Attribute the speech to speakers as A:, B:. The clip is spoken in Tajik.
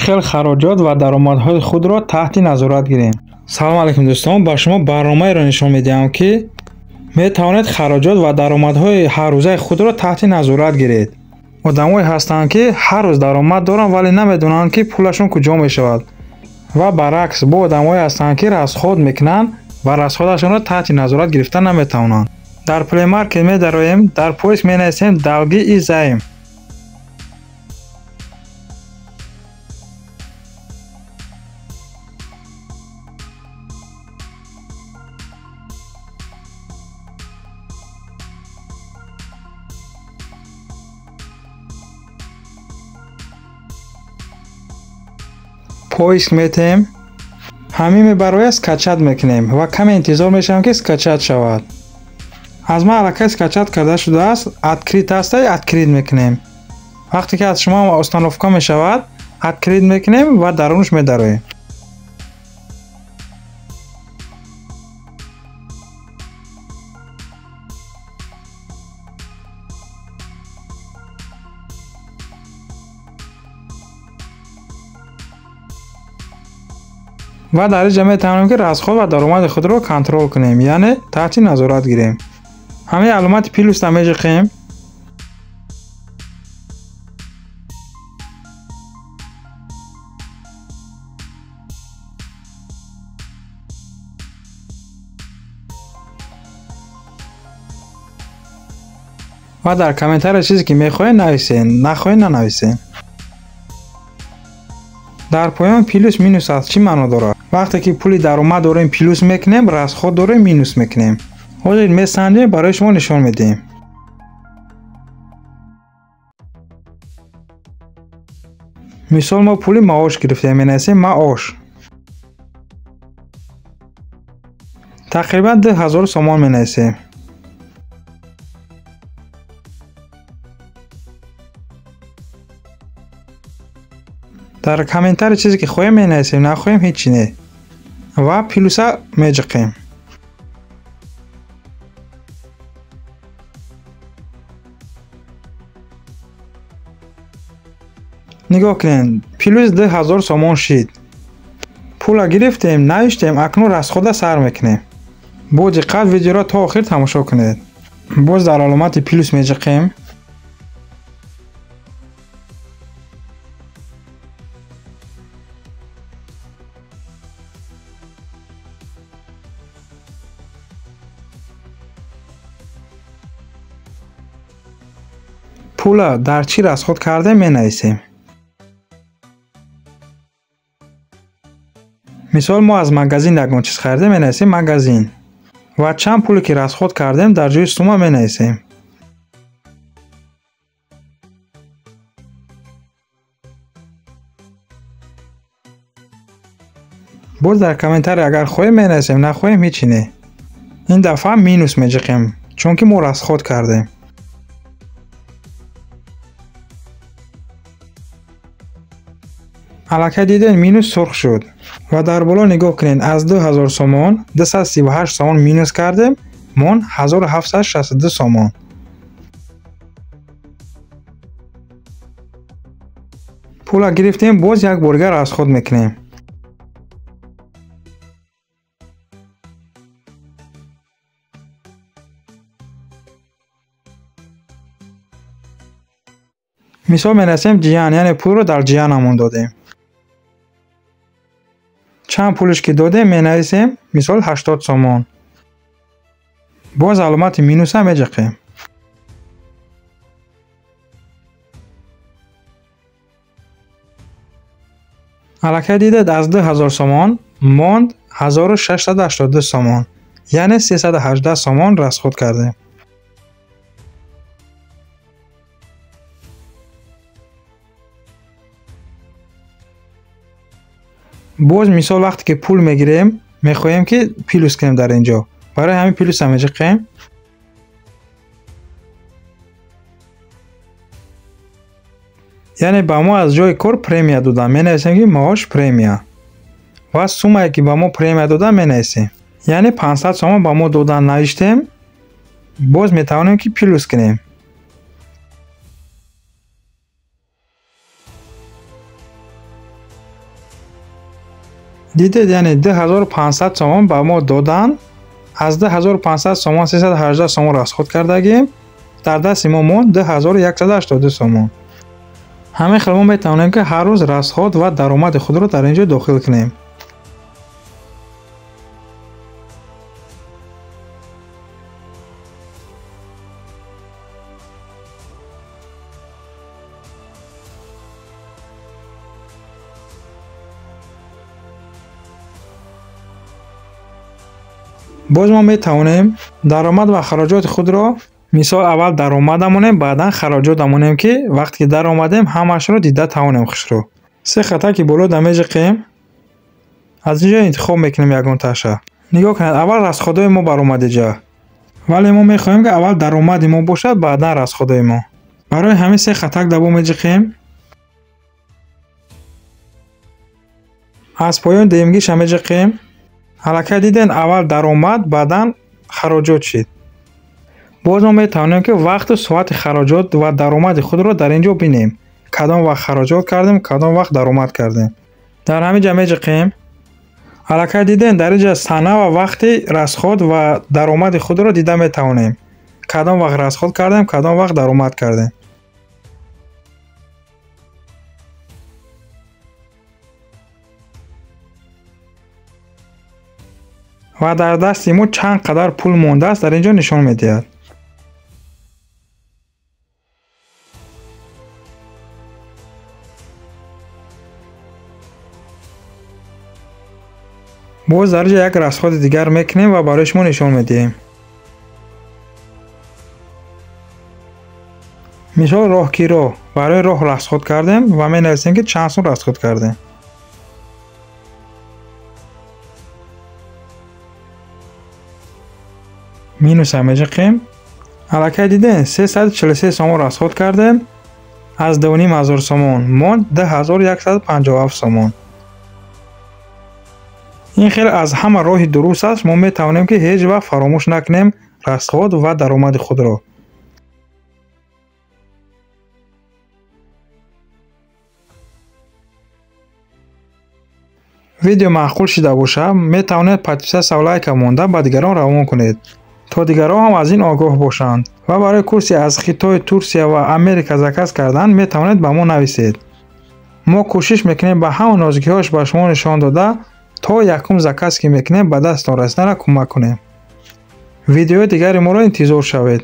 A: Чӣ хел хароҷот ва даромадҳои худро таҳти назорат гирем. Салом алайкум, дӯстон, ба шумо барномаеро нишон медиҳам, ки метавонед хароҷот ва даромадҳои ҳаррӯзаи худро таҳти назорат гиред. Одамое ҳастанд, ки ҳар рӯз даромад доранд, вале намедонанд, ки пулашон куҷо мешавад. Ва баръакс, бо одамое ҳастанд, ки расход мекунанд ва расходашонро таҳти назорат гирифта наметавонанд. Дар Play Market медароем, дар поиск менависем «Долги и займ». Поиск метем, ҳамин мебарояд, скачать мекунем ва каме интизор мешавем, ки скачать шавад. Аз ман аллакай скачать карда шудааст, открыть аста, открыть мекунем. Вақте ки аз шумо установка мешавад, открыть мекунем ва дарунаш медароем. Ва дар инҷа метавонем, ки расход ва даромади худро контрол кунем, яъне таҳти назорат гирем. Ҳамин аломати плюсда меҷиқем. Ва дар комментария чизе ки мехоҳед, нависед, нахоҳед, нанависед. Дар поён плюс, минус аст, чӣ маъно дорад? Вақте ки пули даромад дорем, плюс мекунем, расход дорем, минус мекунем. Ҳозир месанҷем, барои шумо нишон медиҳем. Мисол, мо пули маош гирифтем, менависем маош. Тақрибан 2000 сомон менависем. Дар комментарий чизе ки хоҳем, менависем, нахоҳем, ҳеҷ не. Ва плюса меҷиқем. Нигоҳ кунед, плюс 2000 сомон шид. Пула гирифтем, навиштем, акнун расхода сар мекунем. Бо диққат видеоро то охир тамошо кунед. Боз дар аломати плюс меҷиқем. Пула дар чӣ расход кардем, менависем. Мисол, мо аз магазин ягон чиз харидем, менависем магазин. Ва чанд пуле ки расход кардем, дар ҷои сумма менависем. Боз дар комментария агар хоҳем, менависем, нахоҳем, ҳеҷ не. Ин дафъа минус меҷиқем, чунки мо расход кардем. Аллакай дидед, минус сурх шуд. Ва дар боло нигоҳ кунед, аз 2000 сомон 238 сомон минус кардем, монд 1762 сомон. Пула гирифтем, боз як борга расход мекунем. Мисол, менависем ҷиян, яъне пулро дар ҷиянамон додем. Чанд пулш ки додем, менависем, мисол, 80 сомон. Боз аломати минуса меҷиқем. Аллакай дидед, аз 2000 сомон монд 1682 сомон, яъне 318 сомон расход кардем. Боз мисол, вақте ки пул мегирем, мехоҳем, ки плюс кунем дар ин ҷо. Барои ҳамин плюса меҷиқем. Яъне ба мо аз ҷои кор премия доданд, менависем, ки маош, премия. Ва суммае ки ба мо премия доданд, менависем. Яъне 500 сомон ба мо доданд, навиштем, боз метавонем, ки плюс кунем. Дидед, яъне 2500 сомон ба мо доданд. Аз 2500 сомон 318 сомон расход кардагим. Дар дасти мо монд 2182 сомон. Ҳамин хел мо метавонем ки ҳар рӯз расход ва даромади худро дар ин ҷо дохил кунем. Боз мо метавонем даромад ва хароҷоти худро, мисол аввал даромад амонем, баъдан хароҷот амонем, ки вақте ки даромадем ҳамаашро дида тавонем хушро. Се хата ки боло дамеҷиқем, аз ин ҷо интихоб мекунем ягон таша. Нигоҳ кунед, аввал расходҳои мо баромад иҷа. Вале мо мехоҳем ки аввал даромади мо бошад, баъдан расходҳои мо. Барои ҳамин се хатак дабо меҷиқем. Аз поён дуюмгиша меҷиқем. Аллакай диден, аввал даромад, баъдан хароҷот шид. Боз мо метавонем ки вақту соати хароҷот ва даромади худро дар ин ҷо бинем. Кадом вақт хароҷот кардем, кадом вақт даромад кардем. Дар ҳамин ҷа меҷиқем. Аллакай диден, дар ин ҷа сана ва вақти расход ва даромади худро дида метавонем. Кадом вақт расход кардем, кадом вақт даромад кардем. Ва дар дасти мо чанд қадар пул мондааст дар ин ҷо нишон медиҳад. Боз дар ин ҷо як расходи дигар мекунем ва барои шумо нишон медиҳем. Мисол роҳкиро барои роҳ расход кардем ва менависем ки чанд сум расход кардем. Минуса меҷиқем. Аллакай диден, 343 сомон расход кардем. Аз 2500 сомон монд 2157 сомон. Ин хел аз ҳама роҳи дуруст аст. Мо метавонем ки ҳеҷ вақт фаромӯш накунем расход ва даромади худро. Видео маъқул шида бошад, метавонед подписаться ва лайка монда ба дигарон равон кунед, то дигарон ҳам аз ин огоҳ бошанд. Ва барои курси аз Хитой, Турсия ва Америка заказ кардан метавонед ба мо нависед. Мо кӯшиш мекунем ба ҳама нозукиҳояш ба шумо нишон дода, то якум заказ ки мекунем ба дасттон расидана кӯмак кунем. Видеои дигари моро интизор шавед.